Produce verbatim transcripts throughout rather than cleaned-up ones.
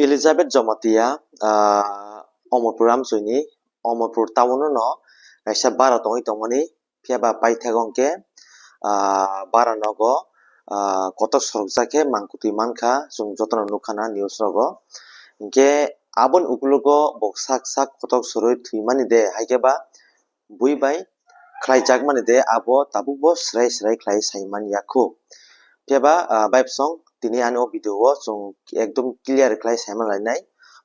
Elizabeth Jamatia, ah, Omorpur amchoini Omorpur town-o no kaisa bara tongwi tongmani, phiya ba paithago hwnkhe, ah, bara nogo, ah, kotok sorokjak khe mangkutwi mankha, chwng jotono nukha na news rogo. Hinkhe aboni ukologo bo sak sak kotok sorwi thwimani de, haikhe ba bui bai khlaijakmani de, abo tabukbo swrai swrai khlai saimanya kho. Phiya ba, ah, bai bwsong tini ani o video o chwng ekdom clear khlai saimalainai.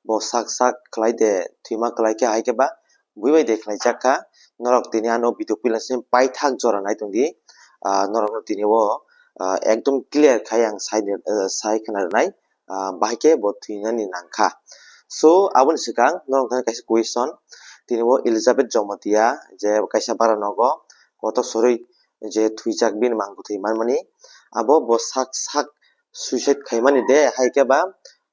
Bo sak sak khlai de, thwima khlai khe, haikhe ba bui bai de khlaijak kha. Norok tini ano video puila se paithak jora nai tongdi. Ah, norokno tini o, ah, ekdom clear khai ang sai, ah, sai khna rwnai. Ah, bahai khe bo thwinani nang kha. So, aboni swkang norok thani kaisa question. Tini o Elizabeth Jamatia je kaisa bara nogo kotok sorwi je thwijak bini mangkutwi manmani. Abo bo sak sak suicide khaimani de, haikhe ba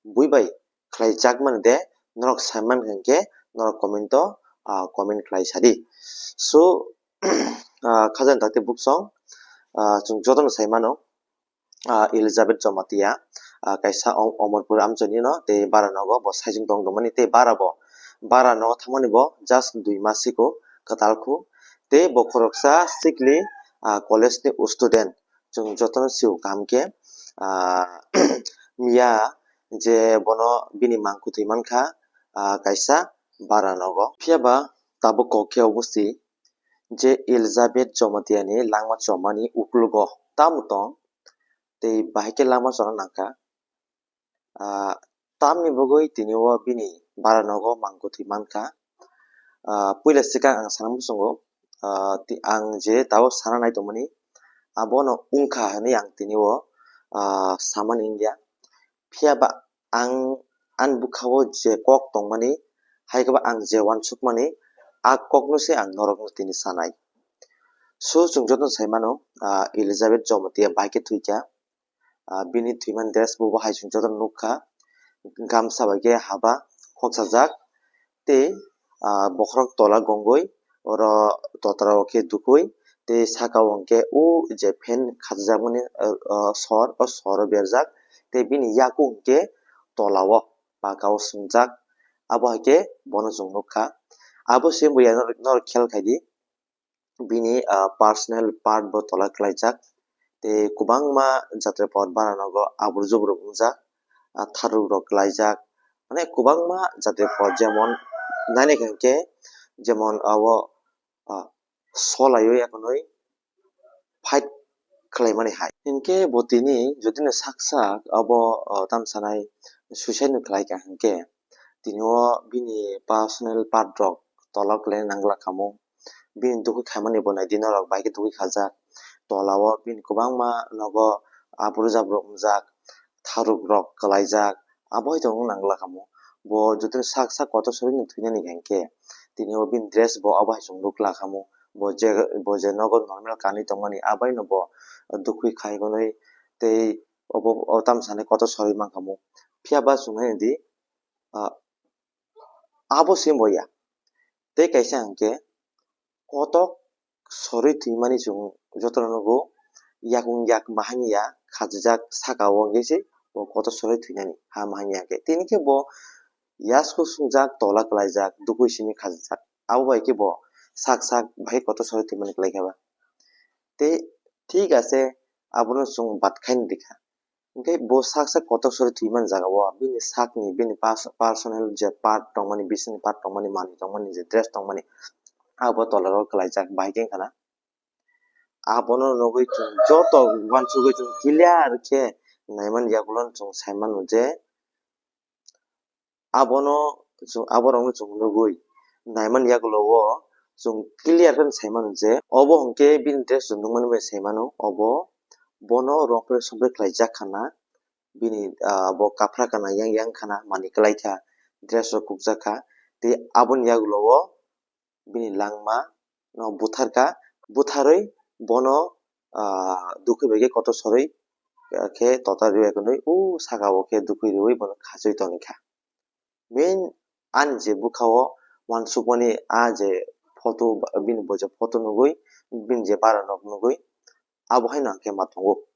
bui bai khlaijakmani de, norok saiman hwnkhe norok comment o, ah, comment khlai sadi. So, ah, khajani dakti buksong, ah, chwng jotono saimano, ah, Elizabeth Jamatia, ah, kaisa Om-, Omorpur amchoini no tei bara nogo bo saichung tong tongmani tei bara bo, bara nogo thangmani bo just dui mas siko kwtal khu tei bo khoroksa sikli, ah, college ni student. Chwng jotono sio kaham khe, ah, miya je bono bini mangkutwi mankha, ah, kaisa bara nogo. Phiya ba tabuk kok khe obo si je Elizabeth Jamatia ni langma chomani uklogo tamo tong tei bahai khe langma chona nangkha. Ah, tamni bagwi tini o bini bara nogo mangkutwi mankha. Ah, puila swkang ang sana muchungo, ah, ti-, ang je tabuk sana nai tongmani, abono wngkha hinwi ang tini o, ah, samani wngya. Phiya ba ang, ani bwkha o je kok tongmani, hai khe ba ang je uansukmani, a kokno se ang norokno tini sanai. So, chwng jotono sai mano, ah, Elizabeth Jamatia bahai khe thwikha. Ah, bini thwimani dress bo, bo hai chwng jotono nukha. Gamsa bai khe haba khoksajak tei, ah, bokhorok tola gongwi oro totra o khe dukui tei saka o hwnkhe o je fan khajak mani, ah, ah, sor, o sor o berjak tei bini yakung hwnkhe tola o paka o swngjak, abo hai khe bono chwng nukha. Abo se buya norok khel khai di. Bini, ah, personal part bo tola kwlaijak. Tei kwbangma jatri pot bara nogo abur jubur wngjak, ah, tharuk rok kwlaijak. Mane kwbangma jatri pot jemon naina hwnkhe jemon abo, ah, solaiwi ekhonwi fight khlaimani hai. Hinkhe bo tini jotino sak sak abo, ah, tamo sanai suicide no khlaikha hinkhe tini o bini personal part rok tola kwlaina nangla kamo. Bini dukhu khaimani bo naidi norok bai khe dukhu khajak. Tola o bini kwbangma nogo aburu jaburu wngjak, tharuk rok kwlaijak, abo hai tongna nangla kamo. Bo joto sak sak kotor sori no thwinani hinkhe tini o bini dress bo abo hai chwng nukla kamo. Bo je, bo je nogo normal kanwi tongmani abai no bo dukhu khai hwnwi tei obo o tamo sanai kotor sori mankha mo. Phiya ba chwng nai di, ah, abo se bo ya. Tei kaisa hwnkhe kotok sorwi thwimani chwng jotono nugo, yakung yak mahanya khajijak saka o hwnkhe se bo kotok sorwi thwinani ha mahanya hwnkhe. Tini khe bo yasku sungjak, tola kwlaijak, dukui simi khajijak. Abo bai khe bo sak sak bahai kotor sorwi thwimani kwlaikha ba. Tei thik ase, abono chwng bat khaini rikha. Hwnkhe bo sak sak kotor sori thwimani jaga o bini sakni, bini pas-, personal je part tongmani, bisingni part tongmani, manwi tongmani, je dress tongmani, abo tola o kwlaijak bahai khe wngkha na. Abono nugwi chwng joto uansugwi chwng clear khe naimani yagulo chwng sai mano je abono chwng, aborokno chwng nugwi naimani yagulo o chwng clear khe sai mano je obo hwnkhe bini dress chwng nukmani bai sai mano obo bono romphre somphre khlaijak kha na. Bini, ah, bo kaphra kana yang yang khana manwi kwlai kha, dress rok kukjak kha. Tei aboni yagulo o bini langma no butharkha, butharwi bono, ah, dukhui bai khe kotor sorwi, ah, khe total rwi bai khe nwi o saka o khe dukhui rwi bono khachoi tongwi kha. Main ani je bwkha o uansukmani a je photo, bini bo je photo nugwi, bini je bara nok nugwi, abo haino hwnkhe ma tongo.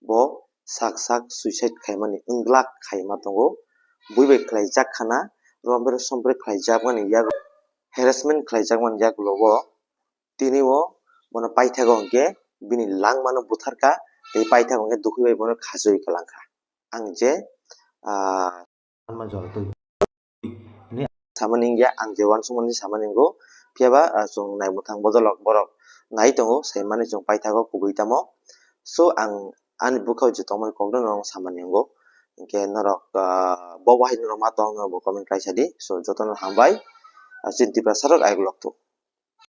Bo sak sak suicide khaimani wng glak khai ma tongo. bui bai khlai jak khana, romper somper khlai jak mani yak, harassment khlai jak mani yak ulo o tini o bono paithago hwnkhe bini langmano butharkha tei paithago hwnkhe dukhui bai bono khachoi kwlangkha. Ang je, ah, samani wngya, ang je uansukmani samani wngo, phiyaba, ah, chwng naimwthang bodolrok borok nai tongo, saimani chwng paithago kubui tamo. So, ang ani bwkhao je tongmani kokno norok samani wngo, hinkhe norok, ah, bo bahai norok ma tong norok bo comment kaisa di. So, jotono hambai, ah, chini Tiprasa rok ayuk loktu.